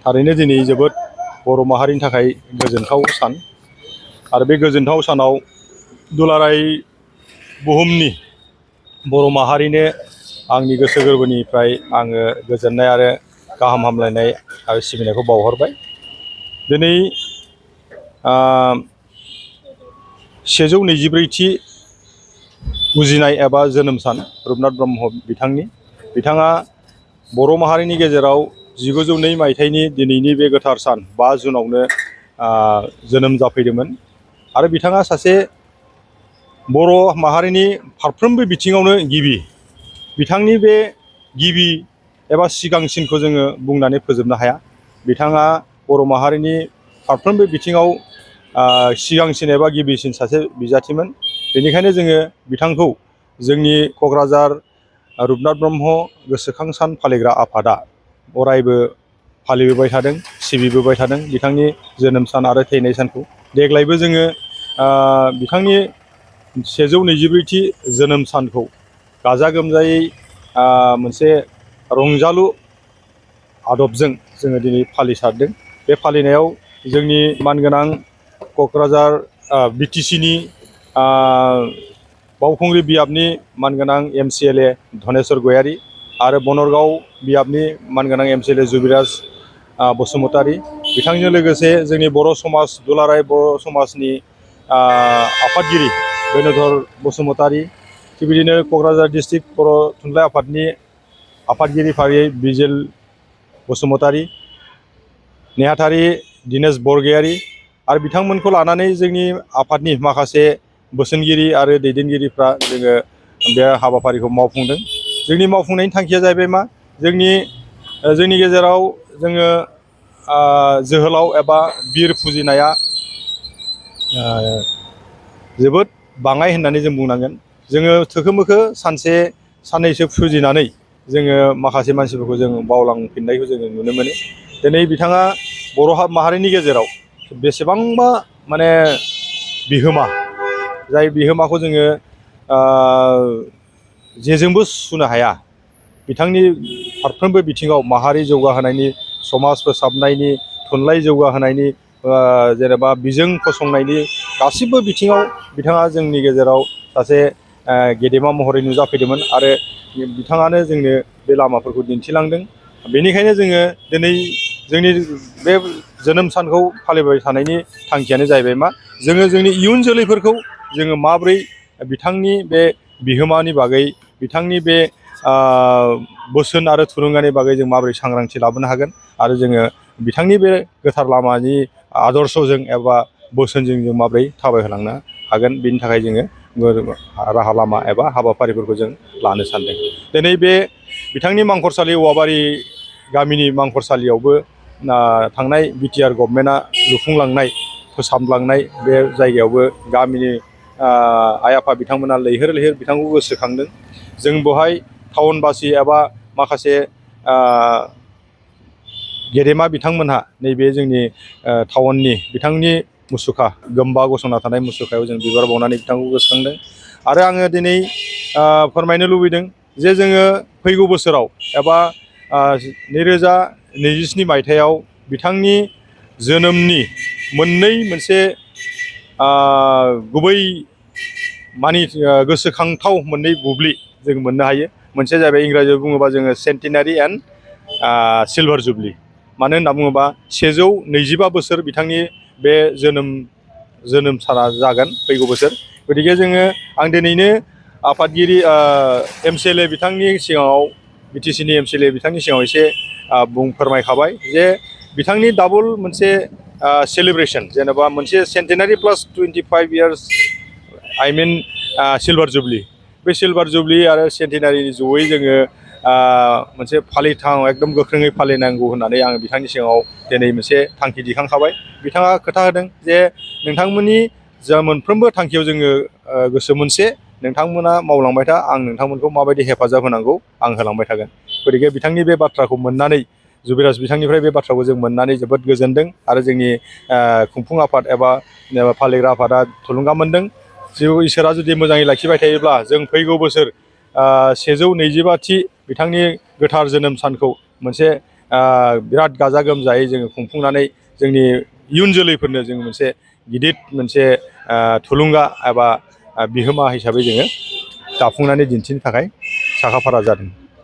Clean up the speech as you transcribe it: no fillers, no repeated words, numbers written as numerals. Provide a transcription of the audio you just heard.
थारैनो दिनै जोबोद बर' माहारिनि थाखाय गोजोनथाव सान आरो बे गोजोनथाव सानाव दुलाराय बुहुमनि बर' माहारिनो आंनि गोसो गोरबोनिफ्राय आङो गोजोननाय आरो गाहाम हामलायनाय आरो सिबिनायखौ बावहरबाय। दिनै 124थि उजिनाय एबा जोनोम सान रुपनाथ ब्रह्म बिथाङा बर' माहारिनि गेजेराव 1902 मायथाइनि दिनैनि बे गोथार सान 5 जुनावनो जोनोम जाफैदोंमोन आरो बिथाङा सासे बर' माहारिनि फारफ्रोमबो बिथिङावनो बिथांनि बे गिबि एबा सिगांसिनखौ जोङो बुंनानै फोजोबनो हाया। बिथाङा बर' माहारिनि फारफ्रोमबो बिथिङाव सिगांसिन एबा गिबिसिन सासे बिजाथिमोन। बेनिखायनो जोङो बिथांखौ जोंनि क'क्राझार रुपनाथ ब्रह्म गोसोखां सान फालिग्रा आफादा अरायबो फालिबोबाय थादों, सिबिबोबाय थादों बिथांनि जोनोम सान आरो थैनाय सानखौ। देग्लायबो जोङो बिथांनि 124थि जोनोम सानखौ गाजा गोमजायै मोनसे रंजालु आदबजों जोङो दिनै फालिसारदों। बे फालिनायाव जोंनि मानगोनां क'क्राझार BTCनि बावखुंग्रि बियाबनि मानगोनां MCLA धनेस्वर गयारि आरो बनरगाव बियाबनि मानगोनां MCLA जुबिराज बसुमतारी, बिथांजों लोगोसे जोंनि बर' समाज दुलाराय बर' समाजनि आफादगिरि बेनुधर बसुमतारी, थिग बिदिनो क'क्राझार डिस्ट्रिक्ट बर' थुनलाइ आफादनि आफादगिरि फारियै बिजेल बसुमतारी, नेहाथारि दिनेश बरगयारी आरो बिथांमोनखौ लानानै जोंनि आफादनि माखासे बोसोनगिरि आरो दैदेनगिरिफ्रा जोङो बे हाबाफारिखौ मावफुंदों। जोंनि मावफुंनायनि थांखिया जाहैबाय मा, जोंनि गेजेराव जोङो जोहोलाव एबा बिर फुजिनाया जोबोद बाङाय होननानै जों बुंनांगोन। जोङो थोखो मोखो सानसे साननैसो फुजिनानै जोङो माखासे मानसिफोरखौ जों बावलांफिननायखौ जोङो नुनो मोनो। दिनै बिथाङा बर' माहारिनि गेजेराव बेसेबांबा माने बिहोमा, जाय बिहोमाखौ जोङो जेजोंबो सुनो हाया। बिथांनि फारफ्रोमबो बिथिङाव माहारि जौगाहोनायनि, समाज फोसाबनायनि, थुनलाइ जौगाहोनायनि, जेनेबा बिजों फसंनायनि गासिबो बिथिङाव बिथाङा जोंनि गेजेराव सासे गेदेमा महरै नुजाफैदोंमोन आरो बिथाङानो जोंनो बे लामाफोरखौ दिन्थिलांदों। बेनिखायनो जोङो दिनै जोंनि बे जोनोम सानखौ फालिबाय थानायनि थांखियानो जाहैबाय मा, जोङो जोंनि इयुन जोलैफोरखौ जोङो माब्रै बिथांनि बे बिहोमानि बागै, बिथांनि बे बोसोन आरो थुलुंगानि बागै जों माबोरै सांग्रांथि लाबोनो हागोन आरो जोङो बिथांनि बे गोथार लामानि आदर्शजों एबा बोसोनजों जों माबोरै थाबायहोलांनो हागोन, बेनि थाखाय जोङो राहा लामा एबा हाबाफारिफोरखौ जों लानो सानदों। दिनै बे बिथांनि मांखरसालि औवाबारि गामिनि मांखरसालियावबो थांनाय BTR गभर्नमेन्टआ लुफुंलांनाय, फोसाबलांनाय बे जायगायावबो गामिनि आइ आफा बिथांमोना लैहोर लैहोर बिथांखौ गोसोखांदों। जों बेवहाय टाउनबासि एबा माखासे गेदेमा बिथांमोनहा नैबे जोंनि टाउननि बिथांनि मुसुखा, गोम्बा गसंना थानाय मुसुखायाव जों बिबार बावनानै बिथांखौ गोसोखांदों। आरो आङो दिनै फोरमायनो लुबैदों जे जोङो फैगौ बोसोराव एबा 2027 मायथाइयाव बिथांनि जोनोमनि मोनसे गुबै गोसोखांथाव मोननै बुब्लि जों मोननो हायो। मोनसेया जाहैबाय इंराजियाव बुङोबा जोङो सेन्टिनारि एन्ड सिलभार जुबलि। मानो होनना बुङोबा 125 बोसोर बिथांनि बे जोनोम साना जागोन फैगौ बोसोर। गतिके आं दिनैनो आफादगिरि MCLA बिथांनि सिगाङाव, BTCनि MCLA बिथांनि सिगाङाव एसे फोरमायखाबाय जे बिथांनि डाबल मोनसे सेलिब्रेसन, जेनेबा मोनसे सेन्टिनारि प्लास 25 इयार्स सिलभार जुबलि, बे सिलभार जुबलि आरो सेन्टिनारिनि जयै जोङो मोनसे एकदम गोख्रोङै फालिनांगौ होननानै आं बिथांनि सिगाङाव दिनै मोनसे थांखि दिखांखाबाय। बिथाङा खोथा होदों जे नोंथांमोननि जा मोनफ्रोमबो थांखियाव जोङो गोसो मोनसे, नोंथांमोना मावलांबाय था, आं नोंथांमोनखौ माबायदि हेफाजाब होनांगौ आं होलांबाय थागोन। गतिके बिथांनि बे बाथ्राखौ मोननानै, जुबिराज बिथांनिफ्राय बे बाथ्राखौ जों मोननानै जोबोद गोजोनदों आरो जोंनि खुंफुं आफाद एबा फालिग्रा आफादा थुलुंगा मोनदों। इसोरा जुदि मोजाङै लाखिबाय थायोब्ला जों फैगौ बोसोर 125थि बिथांनि गोथार जोनोम सानखौ मोनसे बिराद गाजा गोमजायै जोङो खुंफुंनानै जोंनि इयुन जोलैफोरनो जों मोनसे थुलुंगा एबा बिहोमा हिसाबै जोङो दाफुंनानै दिन्थिनो थाखाय साखाफारा जादों।